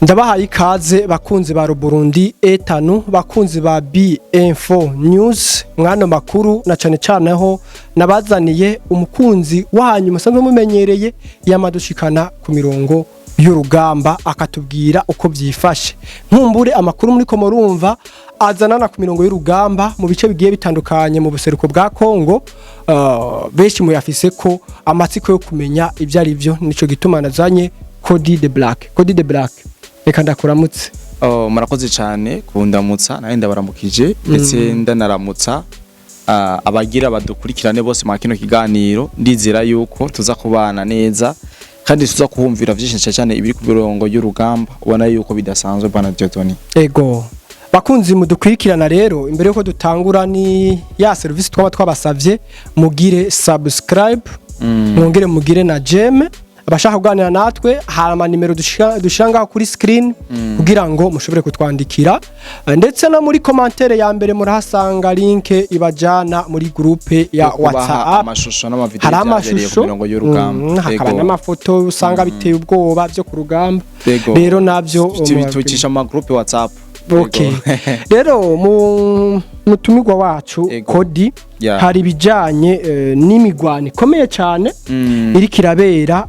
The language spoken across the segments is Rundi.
Ndabahaye ikaze, bakunzi ba Burundi etanu, bakunzi ba B-Info News, mwano makuru na cane cane aho nabazaniye umukunzi wanyu musanzwe mumenyereye yamadushikana ku mirongo y'urugamba, akatubwira uko byifashe. Nkumbure amakuru muri ko murumva azanana ku mirongo y'urugamba mu bice bigiye bitandukanye mu buseruko bwa Kongo, benshi muyafise ko amatsiko yo kumenya ibyo ari byo. Nico gituma nazanye Cody the Black. Cody the Black, reka ndakuramutse. Oh, murakoze cyane kundamutsa, nawe ndabaramukije, ndetse ndanaramutsa abagira badukurikirane bose mu kino kiganiro. Ndizera yuko tuza kubana neza kandi tuza kuhumvira vyinshi cyane cyane ibiri ku mirongo y'urugamba, ubona yuko bidasanzwe, bwana Dieudonné. Ego, bakunzi mudukurikirana, rero imbere yuko dutangura ni ya service twaba twabasavye: mugire subscribe, mwongere mugire na j'aime. Abashaka kuganira natwe, hari amanimero dushira ngaho kuri screen kugira ngo mushobore kutwandikira. Ndetse no muri commentaire ya mbere murahasanga link ibajana muri groupe ya Yo kubaha WhatsApp. Amashusho n'amavideo Hari vyabereye ku amashusho mirongo y'urugamba. hakaba n'amafoto usanga biteye ubwoba byo ku rugamba. Rero navyo Tubicisha mu magroupe WhatsApp. Okay. Rero mu mutumirwa wacu Kodi, hari ibijanye n'imigwano ikomeye cyane iriko irabera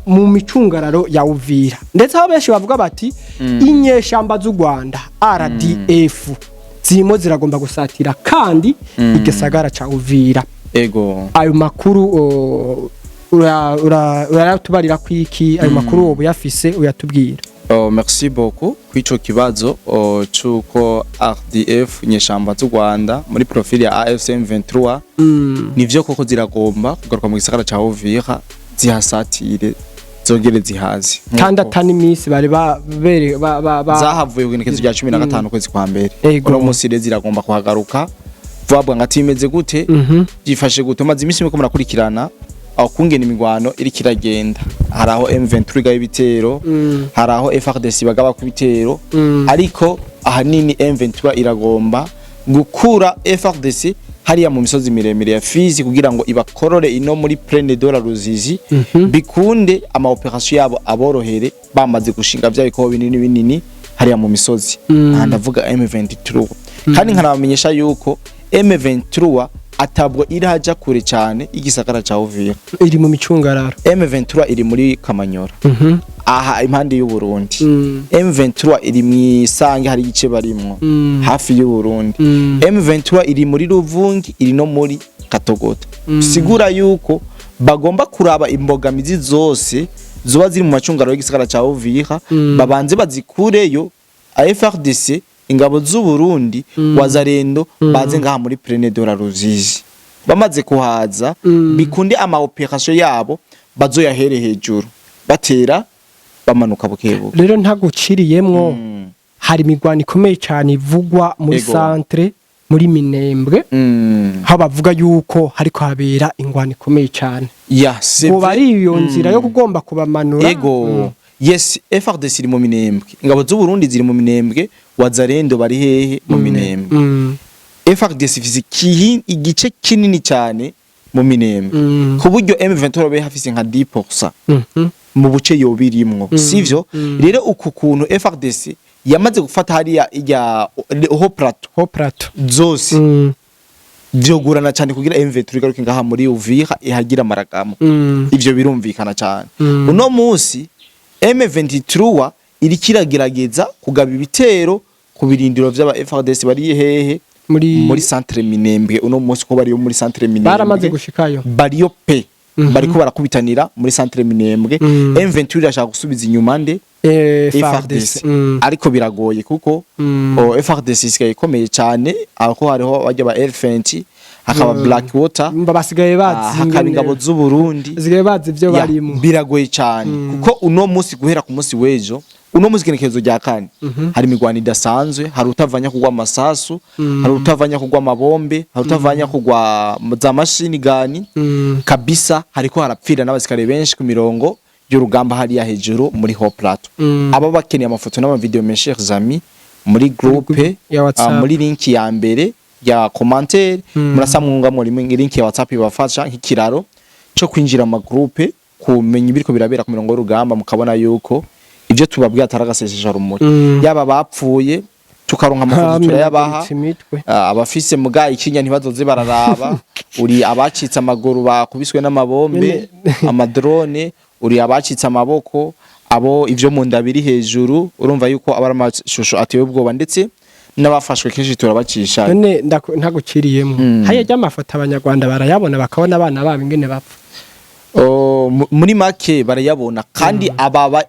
mu micungararo ya Uvira, ndetse aho benshi bavuga bati inyeshamba z'u Rwanda RDF zirimo ziragomba gusatira kandi igisagara ca Uvira. Ayo makuru urayatubarira kwiki? Ayo makuru wowe uyafise, uyatubwira. Oh, merci beaucoup kw'ico kibazo c'uko RDF, inyeshamba z'u Rwanda muri profil ya AFC M23, nivyo koko ziragomba kugaruka mu gisagara ca Uvira, zihasatire, zongere zihaze. Kandi atani iminsi bari ba bere ba ba, ba Zahavuye ku igenekerezo rya 15 ukwezi kwa mbere. Uno munsi rero ziragomba kuhagaruka vuba. Ngo ati imeze gute? Byifashe gute? Maze iminsi muriko murakurikirana aho kungena imigwano iriko iragenda. Hari aho M23 igaba ibitero, hari aho FARDC bagaba ku bitero, ariko ahanini M23 iragomba gukura FARDC hariya mu misozi miremire ya Fizi kugira ngo ibakorore ino muri Plaine de la Ruzizi, bikunde ama opération yabo aborohere, bamaze gushinga vya bikobo binini binini hariya mu misozi. Aha ndavuga M23, kandi nkanabamenyesha yuko M23 atabwo iraja kure cyane igisagara ca Uvira. Iri mu micungararo. M23 iri muri Kamanyora, aha impande y'u Burundi. M23 iri mwisange, hari igice barimwo hafi y'u Burundi. M23 iri muri Ruvungi, iri no muri Katogota. Sigura yuko bagomba kuraba imbogamizi zose zoba ziri mu macungaro y'igisagara ca Uvira, babanze bazikureyo, FARDC, ingabo z'u Burundi, Wazalendo, baze ngaha muri Plaine de la Ruzizi. Bamaze kuhaza, bikunde ama opération yabo bazoyahere hejuru, batera bamanuka bukebuke. Rero ntaguciriyemwo, hari imigwano ikomeye cyane ivugwa muri centre, muri Minembwe, aho bavuga yuko hariko habera ingwano ikomeye cyane. Ya, c'est ngo vrai. bari iyo nzira yo kugomba kubamanura. Ego. Yes, FARDC iri mu Minembwe, ingabo z'u Burundi ziri mu Minembwe, Wazalendo bari hehe? Mu Minembwe. FARDC ifise igice kinini cyane mu Minembwe, ku buryo M23 be hafise nka 10% mu buce yobirimwo, sivyo? Rero uku kuntu FARDC yamaze gufata hariya ijya haut plateau Haut plateau zose, vyogurana cyane kugira M23 igaruke ngaha muri Uvira ihagira amaragamo. Ivyo birumvikana cyane. Uno munsi M23 iriko iragerageza kugaba ibitero ku birindiro vy'aba FARDC bari hehe? Muri Muri centre Minembwe. Uno munsi ko bariyo muri centre Minembwe. Baramaze gushikayo. Bariyo pe. Bariko barakubitanira muri centre Minembwe. M23 irashaka gusubiza inyuma nde? FARDC. FARDC. Ariko biragoye kuko FARDC isigaye ikomeye cyane, aho hariho bajya ba Elephant, hakaba Black Water, Mba basigaye bazi hakaba ingabo z'u Burundi. Basigaye bazi ibyo Ya, barimo. biragoye cyane kuko uno munsi, guhera ku munsi w'ejo, uno munsi igenekerezo rya kane, hari imigwano idasanzwe. Hari utavanya kugwa amasasu, hari utavanya kugwa amabombe, hari utavanya kugwa za machine gun. Kabisa hariko harapfira n'abasikare benshi ku mirongo y'urugamba hariya hejuru muri haut plateau. Aba bakeneye amafoto n'amavideo, mes chers amis, muri groupe ya WhatsApp. Muri link ya mbere ya commentaire, murasamwunga muri link ya WhatsApp ibafasha nk'ikiraro cyo kwinjira mu groupe, kumenya ibiriko birabera ku mirongo y'urugamba, mukabona yuko Ivyo tubabwiye atari agasesesha rumuri. Yaba bapfuye, tukaronka amafoto, turayabaha. Hamenaguritse imitwe. Ah, abafise muga ikinya ntibazoze bararaba. Uri abacitse amaguru bakubiswe n'amabombe, amadrone, uri abacitse amaboko, abo ivyo mu nda biri hejuru. Urumva yuko aba ari amashusho ateye ubwoba, ndetse n'abafashwe kenshi turabacisha. None ntaguciriyemo, haya ry'amafoto abanyarwanda barayabona, bakabona abana babo ingene bapfa? Oh, muri make barayabona, kandi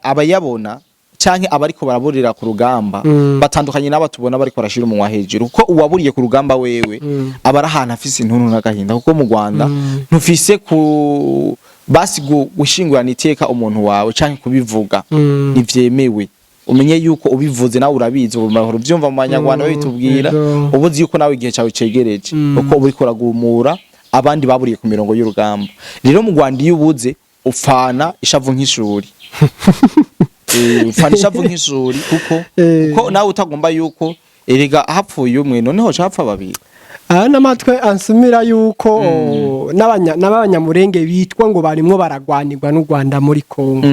abayabona canke abariko baraburira ku rugamba batandukanye n'aba tubona bariko barashira umunwa hejuru, kuko uwaburiye ku rugamba wewe aba ari ahantu afise intuntu n'agahinda, kuko mu Rwanda ntufise ku basi gushingurana iteka umuntu wawe canke kubivuga, ntivyemewe. Umenye yuko ubivuze nawe urabizi, ubu mahoro uvyumva mu banyarwanda babitubwira, ubuzi yuko nawe igihe cawe cegereje, uko uriko uragumura abandi baburiye ku mirongo y'urugamba. Rero mu Rwanda iyo ubuze upfana ishavu nk'ishuri. Upfana ishavu nk'ishuri, kuko kuko nawe utagomba yuko erega hapfuye umwe noneho hapfa babiri. Aha n'amatwe ansumira yuko n'abanyamurenge bitwa ngo barimwo baragwanirwa n'u Rwanda muri Kongo,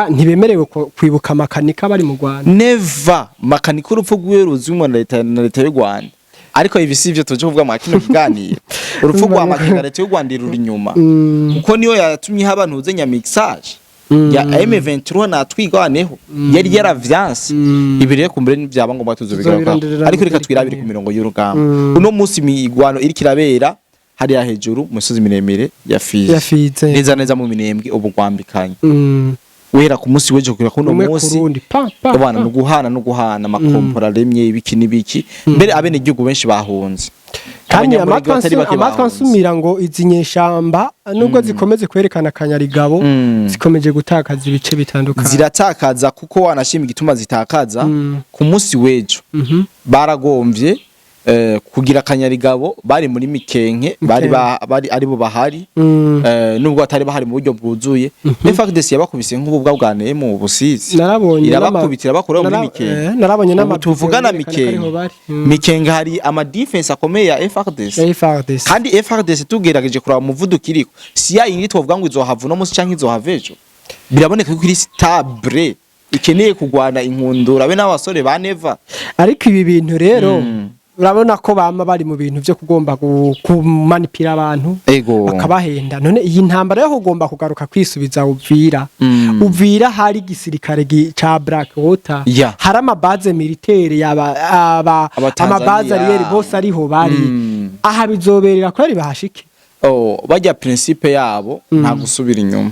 ntibemerewe kwibuka Makanika bari mu Rwanda. Never. Makanika urupfu rwiwe ruzwi na leta y'u Rwanda, ariko ibi si ivyo tuje kuvuga mwa kino kiganiro. Urupfu rwa Makenga, leta y'u Rwanda iruri inyuma, kuko niyo yatumye haba ntuzenya mixage ya M23 na Twigwaneho yari yaravyanse. Ibi rero kumbure n'ivyaba ngombwa tuzobigaruka, Tuzobironderera ariko reka mu twirabire ku kiganiro. mirongo y'urugamba. Uno munsi imigwano iriko irabera hariya hejuru mu misozi miremire ya Fizi, Yafize. neza neza mu Minembwe. Ubu rwambikanye wera ku munsi w'ejo kugera kuno Umwe ku munsi. rundi, pa pa Abana pa. no guhana no guhana amakompora aremye, ibiki n'ibiki. Mbere abenegihugu benshi bahunze. Kandi Abanyamurenge batari bake amatwi bahunze. ansumira ngo izi nyeshamba, nubwo zikomeze kwerekana akanyarigabo, zikomeje gutakaza ibice bitandukanye. Ziratakaza, kuko wanashima igituma zitakaza. Ku munsi w'ejo baragomvye kugira akanyarigabo bari muri Mikenke, bari bari aribo bahari, nubwo batari bahari mu buryo bwuzuye. FARDC yabakubise nk'ububwa bwaneye mu Busizi. Narabonye Irabakubita, irabakura muri Mikenke. Narabonye Ubu n'ama tuvugana video yerekana ko ariho Mikenke, bari. Mikenke hari ama defense akomeye ya FARDC. Ya FARDC. Kandi FARDC tugerageje kuraba umuvuduko iriko, si ya yindi twovuga ngo izohava uno munsi canke izohava ejo. Biraboneka ko iri stable, ikeneye kugwana inkundura be n'abasore ba Neva. Ariko ibi bintu rero, urabona ko bama bari mu bintu byo kugomba kumanipira abantu, bakabahenda. None iyi ntambara yo kugomba kugaruka kwisubiza Uvira, Uvira hari igisirikare ca Black Water, hari amabaze militaire yaba aba Abatanzania. amabaze arrière bose ariho bari. Aha bizoberera ko ari bahashike. Oh, bajya principe yabo nta gusubira inyuma,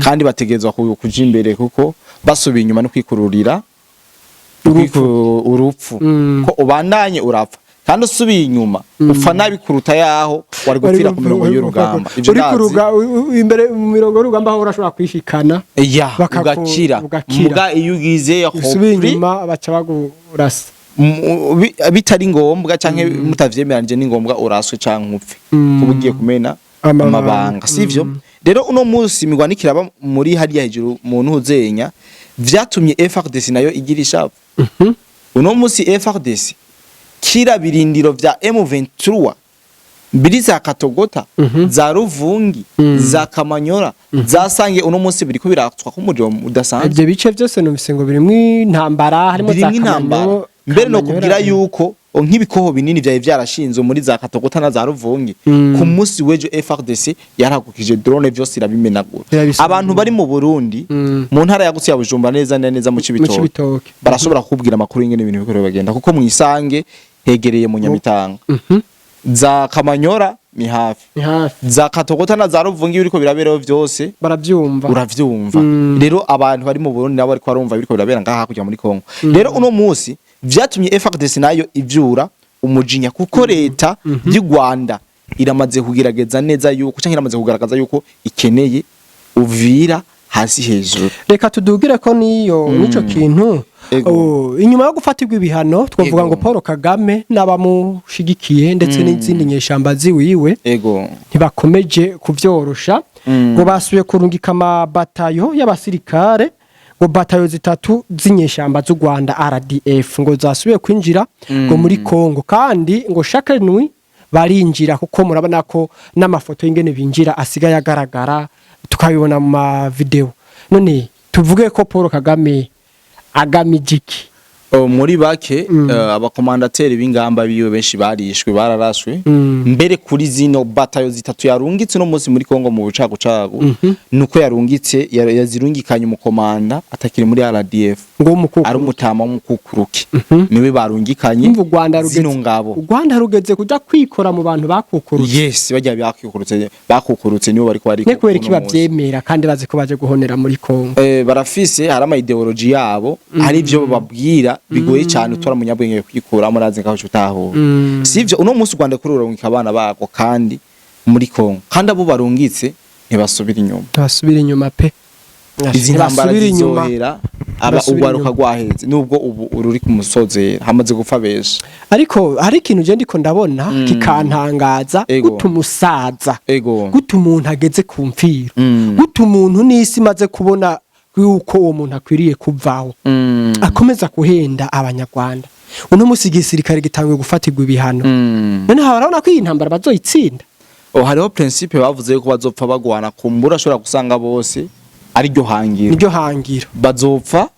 kandi bategerezwa kuja imbere, kuko basubiye inyuma no kwikururira urupfu, ko ubandanye urapfa, kandi usubiye inyuma upfa nabi kuruta yaho wari gupfira ku mirongo y'urugamba. Ivyo Uri ndazi. kuruga imbere mu mirongo y'urugamba aho urashobora kwishikana, Ya, ugakira. ugakira. Muga iyo ugize usubiye hopri inyuma baca bagurasa. Bitari ngombwa canke mutavyemeranije, ni ngombwa uraswe canke upfe, kuba ugiye kumena amabanga. Amabanga, sivyo? Rero uno munsi imigwano ikiraba muri hariya hejuru mu ntuzenya, vyatumye FARDC nayo igira ishavu. Uno munsi FARDC kira birindiro vya M23 biri za Katogota, za Ruvungi, za Kamanyora, za Sange, uno munsi biriko biratswa ko umuriro udasanzwe. Ibyo bice byose numvise ngo birimwo intambara, harimo za Birimwo intambara. Kamanyo, Mbere no Kamanyora. kubwira yuko nk'ibikoho binini vyari vyarashinzwe muri za Katogota na za Ruvungi, ku munsi w'ejo FARDC yarahagukije drone, vyose irabimenagura. Irabisambura. Abantu bari mu Burundi, mu ntara yagutse ya Bujumbura, neza na neza mu Mu Cibitoke, Cibitoke. barashobora kukubwira amakuru y'ingene ibintu biriko bagenda, kuko mu Isange hegereye mu Nyamitanga, za Kamanyora ni hafi, Ni hafi. za Katogota na za Ruvungi biriko biraberaho vyose barabyumva. Uravyumva. Rero abantu bari mu Burundi nabo bariko barumva biriko birabera ngaha hakurya muri Kongo. Rero uno munsi vyatumye FARDC nayo ivyura umujinya, kuko leta y'u Rwanda iramaze kugerageza neza yuko, canke iramaze kugaragaza yuko ikeneye Uvira hasi hejuru. Reka tudugire ko niyo nico kintu. Ego. Oh, inyuma yo gufatirwa ibihano twavuga ngo Paul Kagame n'abamushigikiye ndetse n'izindi nyeshamba ziwiwe ntibakomeje kuvyorosha, ngo basubiye kurungika amabatayo y'abasirikare, ngo batayo zitatu z'inyeshamba z'u Rwanda RDF ngo zasubiye kwinjira ngo muri Kongo, kandi ngo chaque nuit barinjira, kuko murabona ko n'amafoto y'ingene binjira asigaye agaragara, tukabibona mu ma video. None Tuvuge ko Paul Kagame agamije iki? Oh, muri bake, abakomandateri b'ingamba biwe benshi barishwe, bararashwe. Mbere kuri zino batayo zitatu yarungitse no munsi muri Kongo mu bucagucagu, nuko yarungitse yazirungikanye umukomanda atakiri muri RDF, ngo umukuku ari umutama w'umukukuruke, niwe barungikanye Umva, u Rwanda rugeze zino ngabo. U Rwanda rugeze kuja kwikora mu bantu bakukurutse. Yes, bajya bakukurutse nibo bariko bari Ne kubera iki bavyemera kandi bazi ko baje guhonera muri Kongo? Barafise hari ama idéologie yabo, hari ivyo bababwira bigoye cyane utora munyabwenge kwikura murazi nkaho utahura. Sivyo, uno munsi u Rwanda kuri urungika abana bako kandi muri Kongo, kandi abo barungitse ntibasubira inyuma. Ntibasubira inyuma pe. Izi ntambara Ntibasubira inyuma. zizohera aba Ntibasubira ugwaruka inyuma. rwaheze, nubwo ubu ururi ku musozera hamaze gupfa benshi. Ariko hari ikintu je ndiko ndabona kikantangaza. Guta umusaza, guta umuntu ageze ku mfiro, guta umuntu n'isi imaze kubona yuko uwo muntu akwiriye kuvaho, akomeza kuhenda Abanyarwanda. Uno musi igisirikare gitanguye gufatirwa ibihano. Noneho barabona ko iyi ntambara bazoyitsinda. Oh, hariho principe bavuze ko bazopfa bagwana, kumbura ashobora gusanga bose ari ryo hangiro. Niryo hangiro. Bazopfa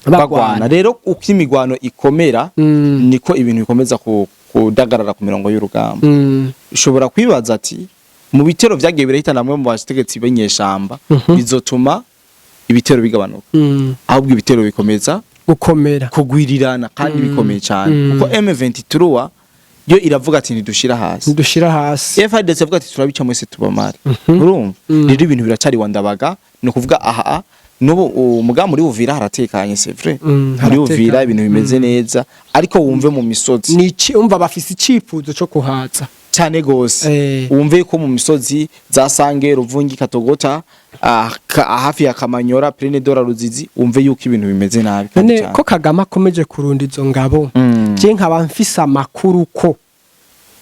bagwana. Rero uko imigwano ikomera, niko ibintu bikomeza kudagarara ku mirongo y'urugamba. Ushobora kwibaza ati mu bitero vyagiye birahitana bamwe mu bategetsi b'inyeshamba, bizotuma ibitero bigabanuka? Ahubwo ibitero bikomeza gukomera. Kugwirirana kandi bikomeye cyane, kuko M23 yo iravuga ati ntidushira hasi. Ntidushira hasi. FARDC avuga ati turabica mwese tubamare. Urumva rero ibintu biracari wandabaga. Ni ukuvuga aha nubu umugambi muri Uvira haratekanye, c'est vrai. Muri Haratekanye. Uvira ibintu bimeze neza, ariko wumve mu misozi Ni iki umva bafise icifuzo co kuhaza. Cyane gose. Wumve ko mu misozi za Sange, Ruvungi, Katogota, hafi ya Kamanyora, Plaine de la Ruzizi, wumve yuko ibintu bimeze nabi kandi None cyane. ko Kagame akomeje kurunda izo ngabo, je nkaba mfise amakuru ko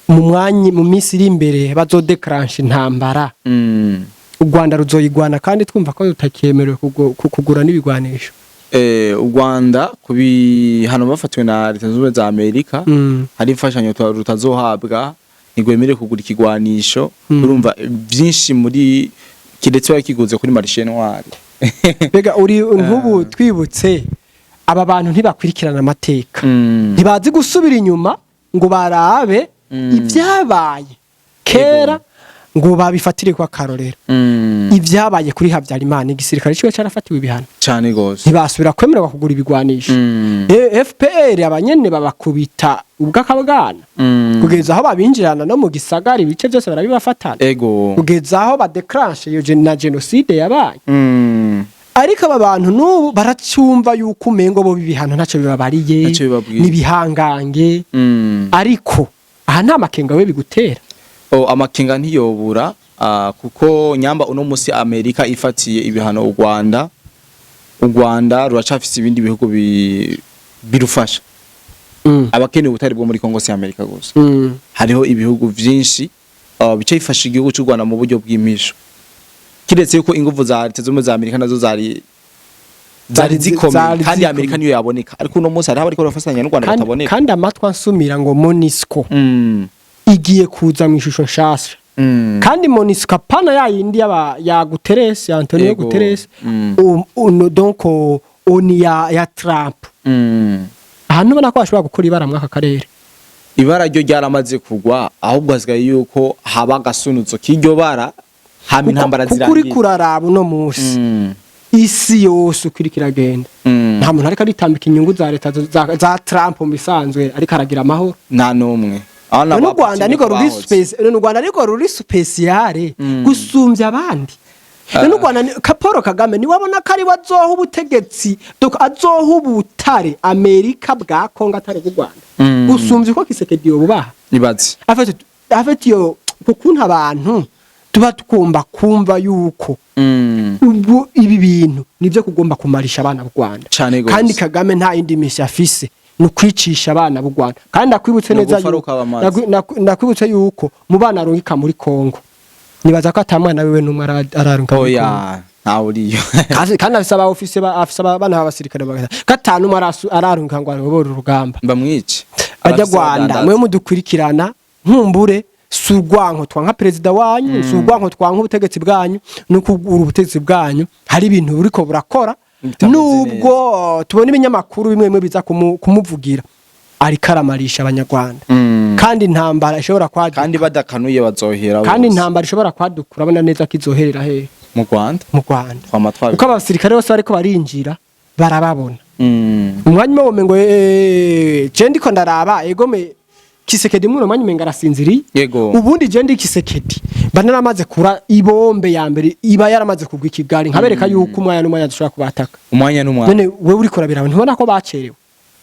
mu mwanya, mu minsi iri imbere, bazodeclenche intambara, u Rwanda ruzoyigwana kandi twumva ko rutakemerewe kugura n'ibigwanisho? U Rwanda ku bihano bafatiwe na Leta Zunze Ubumwe za Amerika, hari imfashanyo rutazohabwa, ntigwemerewe kugura ikigwanisho. Urumva byinshi muri kiretse wakiguze kuri marché noir. Mbega uri nk'ubu twibutse aba bantu ntibakurikirana amateka, ntibazi gusubira inyuma ngo barabe ibyabaye kera ngo babifatire kwa karorero. Ibyabaye kuri Habyarimana, igisirikare ciwe carafatiwe ibihano. Cyane gose. Ntibasubira kwemererwa kugura ibigwanisho. FPR abanyene babakubita ubw'akabwana, kugeza aho babinjirana no mu gisagara, ibice byose barabibafatana, kugeza aho badeclenche iyo na génocide yabaye. Ariko aba bantu n'ubu baracyumva yuko umengo bo ibihano ntacyo bibabariye. Ntacyo bibabwiye. Nibihangange. Ariko aha nta makenga we bigutera? Oh, amakenga ntiyobura, kuko nyamba uno musi Amerika ifatiye ibihano u Rwanda, u Rwanda ruracafise ibindi bihugu birufasha. Abakeneye ubutari bwo muri Kongo si Amerika gusa. Hariho ibihugu vyinshi bice bifasha igihugu cy'u Rwanda mu buryo bw'imisho, kiretse yuko inguvu za Leta Zunze Ubumwe za Amerika nazo zari zikomeye, Zari kandi zikomeye. Amerika niyo yaboneka, ariko uno munsi hariho abariko barafatanya n'u Rwanda Kandi, bataboneka. kandi amatwi ansumira ngo MONUSCO igiye kuza mu ishusho nshasha. Kandi MONUSCO apana ya yindi ya Guterres, ya Antonio Guterres, donc ONU ya Trump. Ahantu ubona ko bashobora gukora ibara muri aka karere. Ibara ryo ryaramaze kugwa, ahubwo hasigaye yuko haba agasunuzo k'iryo bara hama intambara Kuko uri zirangira. kuraraba uno munsi, isi yose uko iriko iragenda, nta muntu ariko aritambika inyungu za leta za Trump mu bisanzwe, ariko aragira amahoro. Nta n'umwe. Aho None n'aba u Rwanda Putin niko ruri bahoze. none u Rwanda niko ruri spécial gusumbya abandi? None u Rwanda ka Paul Kagame niwe abona ko ari we azoha ubutegetsi, donc azoha ubutare Amerika bwa Kongo atari bw'u Rwanda, gusumbya uko Tshisekedi yobubaha? Ibaze. Afite iyo ukuntu abantu tuba tugomba kumva yuko ubwo ibi bintu nibyo kugomba kumarisha abana b'u Rwanda. Cane gose. Kandi Kagame nta yindi misi afise, ni ukwicisha abana b'u Rwanda. Kandi ndakwibutse Ni neza ugupfa rukaba amazi. ndakwibutse yuko mu bana arungika muri Kongo, nibaza ko ata mwana wiwe n'umwe ararungika muri Kongo. Oya, ntawe uriyo. Kandi afise aba officier afise abana b'abasirikare gatanu umwe ararungika ngo ayobore urugamba. Bamwice. Banyarwanda mwe mudukurikirana, nkumbure si urwanko twanka perezida wanyu, si urwanko twanka ubutegetsi bwanyu, no kugura ubutegetsi bwanyu hari ibintu buriko burakora. Bitameze. Nubwo tubona ibinyamakuru bimwe bimwe biza kumuvugira, ariko aramarisha Abanyarwanda. Kandi intambara ishobora kwaduka. Kandi badakanuye bazohera Kandi bose. intambara ishobora kwaduka, urabona neza ko izoherera hehe? Mu Rwanda. Mu Rwanda. Twama twabi. Kuko abasirikare bose bariko barinjira barababona. Umwanya umwe ngo je ndiko ndaraba egome Kisekedi, muno mwanya umenga arasinziriye. Ubundi je ndi Kisekedi, mba naramaze kura ibombe ya mbere, iba yaramaze kugwa i Kigali, nkabereka yuko umwanya n'umwanya dushobora kubataka. Umwanya n'umwanya. None wewe uriko urabiraba, ntubona ko bacerewe?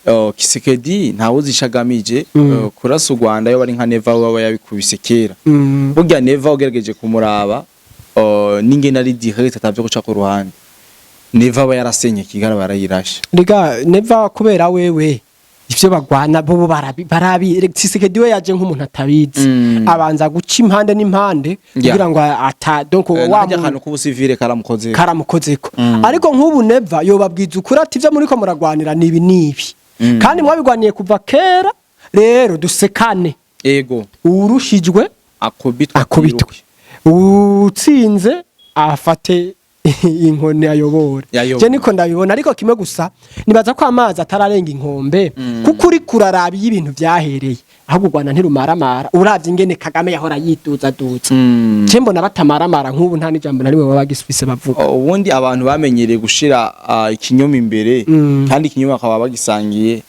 Oh, Kisekedi ntawe uzishagamije kurasa u Rwanda. Yo bari nka Neva, waba yabikubise kera. Burya Neva ugerageje kumuraba, n'ingene ari direct, atavyo guca ku ruhande, Neva aba yarasenye Kigali, barayirashe. Rega Neva, kubera wewe ivyo bagwana bo barabi barabi. Tshisekedi we yaje nk'umuntu atabizi, abanza guca impande n'impande kugira ngo ata donc wa Wa muntu akantu k'ubusivile karamukoze. Karamukozeko. Ariko nk'ubu Neva yobabwiza ukuri ati: "Ivyo muriko muragwanira nibi nibi, kandi mwabigwaniye kuva kera, rero dusekane." Uwurushijwe akubitwa. Akubitwe, utsinze afate inkoni ayobore. Ayobore. Je niko ndabibona, ariko kimwe gusa nibaza ko amazi atararenga inkombe, kuko uri kuraraba iyo ibintu vyahereye, ahubwo u Rwanda ntirumaramara. Uravye ingene Kagame yahora yiduzaduza, je mbona batamaramara nk'ubu, nta n'ijambo na rimwe baba bagisufise bavuga. Oh, ubundi abantu bamenyereye gushira ikinyoma imbere, kandi ikinyoma bakaba bagisangiye,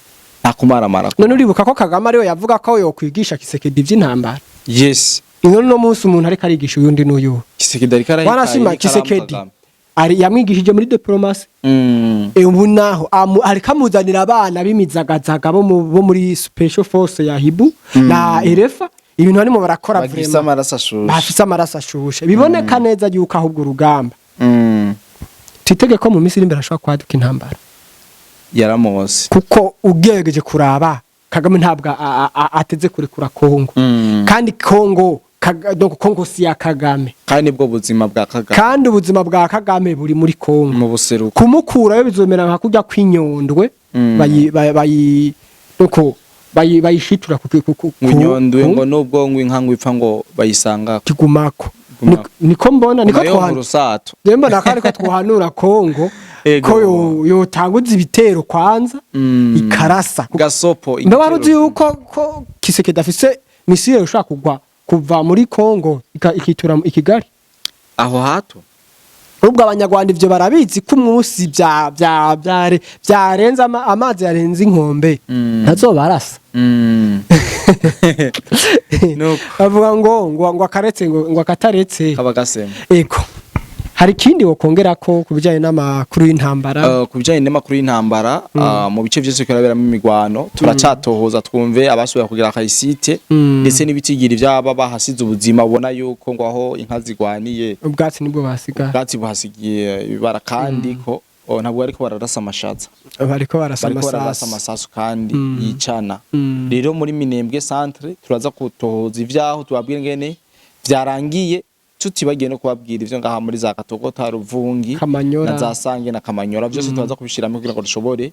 nta kumaramara. None uribuka ko Kagame ariwe yavuga ko yokwigisha Kisekedi ivy'intambara? Yes. None uno munsi umuntu ariko arigisha uyundi n'uyu? Kisekedi ariko arahita. Wanashima Ariko aramuka Kisekedi Kagame. ari yamwigishije muri diplomatie. Ubu naho ariko amuzanira abana b'imizagazaga bo muri special force ya Hibu na Erefa. Ibintu barimo barakora bagifise vraiment amaraso ashushe. Bafise amaraso ashushe, biboneka neza yuko ahubwo urugamba, twitege ko mu minsi iri imbere hashobora kwaduka intambara. Yaramose. Kuko ugerageje kuraba, Kagame ntabwo ateze kurekura Kongo. Kandi Kongo donc Kongo si ya Kagame. Kandi nibwo buzima bwa Kagame. Kandi ubuzima bwa Kagame buri muri Kongo. Mu buseruko. Kumukurayo bizomera nka kurya kw'inyondwe bayi nuko bayishitura ku Ngo inyondwe, ngo nubwo ngo inka ngo ipfa, ngo bayisanga kigumako. Gumako. Niko mbona, niko nayo mu twohana rusato. Je mbona ko ariko twohanura Kongo ko yotanguza ibitero kwanza, ikarasa. Gasopo. Mbe wari uzi yuko ko Kisekedi afise missile ushobora kugwa kuva muri Kongo ikitura i Kigali? Aho hato. Ubwo Abanyarwanda ivyo barabizi ko umunsi bya bya byare byarenze amazi yarenze inkombe, ntazobarasa. Nuko. Bavuga ngo akaretse ngo akataretse kaba gasema. Ego, hari ikindi wokongera ko ku bijyanye n'amakuru y'intambara? Ku bijyanye n'amakuru y'intambara, mu bice byose kuraberamo imigwano, turacatohoza twumve abasubira kugira akayisite, ndetse n'ibitigiri by'aba bahasize ubuzima. Ubona yuko ngo aho inka zigwaniye ubwatsi nibwo basigaye. Ubwatsi buhasigiye ibara, kandi ko oh, ntabwo bariko bararasa amashaza. Bariko barasa bariko bararasa amasasu. Amasasu kandi yicana. Rero muri Minembwe centre turaza kutohoza ivyaho, tubabwira ingene vyarangiye, tutibagiye no kubabwira ivyo ngaha muri za Katogota, Ruvungi Kamanyora. na za Sange na Kamanyora. Byose turaza kubishiramo kugira ngo dushobore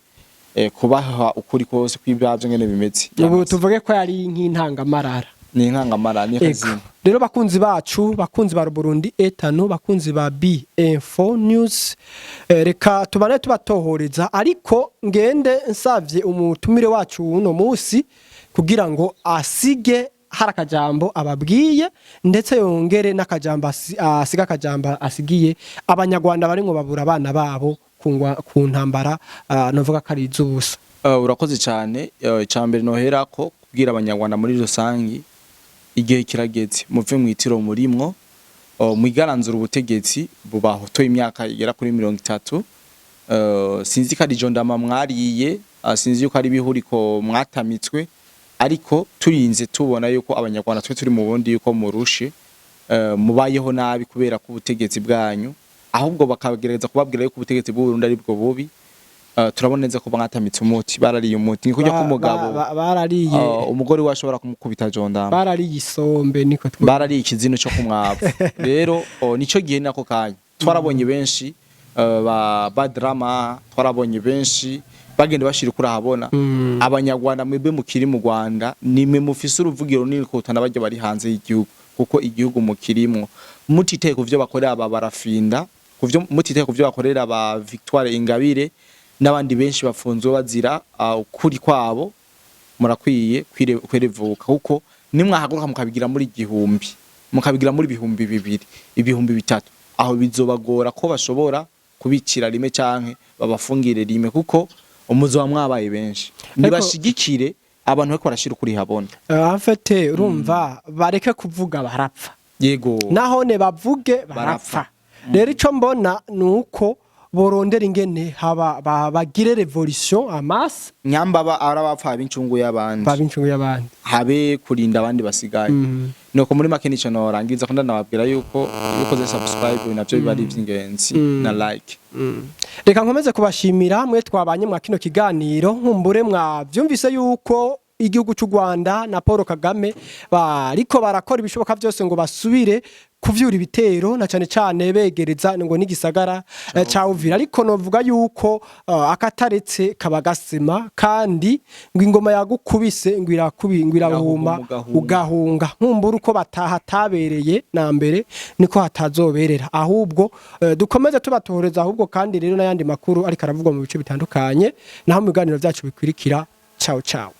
kubaha ukuri kose kw'ibyavyo ngene bimeze. Ubu tuvuge ko yari nk'intangamarara. Ni intangamara, ni Ego. kazima. Rero bakunzi bacu, bakunzi ba Burundi etanu, bakunzi ba B Info News, reka tubane tubatohoreza, ariko ngende nsavye umutumire wacu uno musi kugira ngo asige hari akajambo ababwiye, ndetse yongere n'akajambo asiga akajambo asigiye Abanyarwanda barimwo babura abana babo ku ntambara, novuga ko ari iz'ubusa. Urakoze cyane. Icambere nohera ko kubwira Abanyarwanda muri rusangi, igihe kirageze muve mwitiro murimwo, mwigaranzura ubutegetsi bubahotoye imyaka igera kuri 30. Sinzi ko ari jondama mwariye, sinzi yuko ari ibihuriko mwatamitswe, ariko turinze tubona yuko Abanyarwanda twe turi mu bundi yuko murushe, mubayeho nabi kubera ko ubutegetsi bwanyu, ahubwo bakagerageza kubabwira yuko ubutegetsi bw'u Burundi ari bwo bubi. Turabona neza ko mwatamitse umuti, barariye umuti, ni kujya k'umugabo Barariye. Umugore we ashobora kumukubita jondama. Barariye isombe, niko Barariye ikizino cyo kumwavu. Rero nico gihe nako kanya twarabonye benshi ba badrama, twarabonye benshi bagenda bashira ukuri ahabona. Abanyarwanda mwebwe mukiri mu Rwanda, nimwe mufise uruvugiro runini kuruta n'abarya bari hanze y'igihugu, kuko igihugu mukirimwo, mutiteye ku vyo bakorera aba barafinda. Kuvyo mutitaye kuvyo bakorera ba Victoire Ingabire n'abandi benshi bafunzwe bazira ukuri kwabo, murakwiye kwirevuka, kuko nimwahaguruka mukabigira muri 1000, mukabigira muri 2000, 3000, aho bizobagora ko bashobora kubicira rimwe canke babafungire rimwe, kuko umuzoba mwabaye benshi. Nibashigikire abantu bariko barashira ukuri habona. En fait, urumva, bareke kuvuga barapfa. Nahone bavuge barapfa. Barapfa. Rero ico mbona ni uko borondera ingene haba bagire révolution en masse. Nyamba arabapfa b'incungu y'abandi. Baba incungu y'abandi. Habe kurinda abandi basigaye. Nuko muri make nico norangiza ko ndanababwira yuko iyo ukoze subscribe navyo biba ari ivy'ingenzi, na like. Reka nkomeze kubashimira mwe twabanye mwa kino kiganiro. Nkumbure mwavyumvise yuko igihugu cy'u Rwanda na Paul Kagame bariko barakora ibishoboka byose ngo basubire kuvyura ibitero, na cane cane begereza ngo n'igisagara ca Uvira. Ariko novuga yuko akataretse kaba gasema, kandi ngo ingoma yagukubise ngo irakubi, ngo irahuma. Irahuma ugahunga. Ugahunga. Nkumbura uko bataha tabereye na mbere niko hatazoberera. Ahubwo dukomeze tubatohoreza ahubwo, kandi rero n'ayandi makuru ariko aravugwa mu bice bitandukanye, naho mu biganiro byacu bikurikira. Ciao ciao.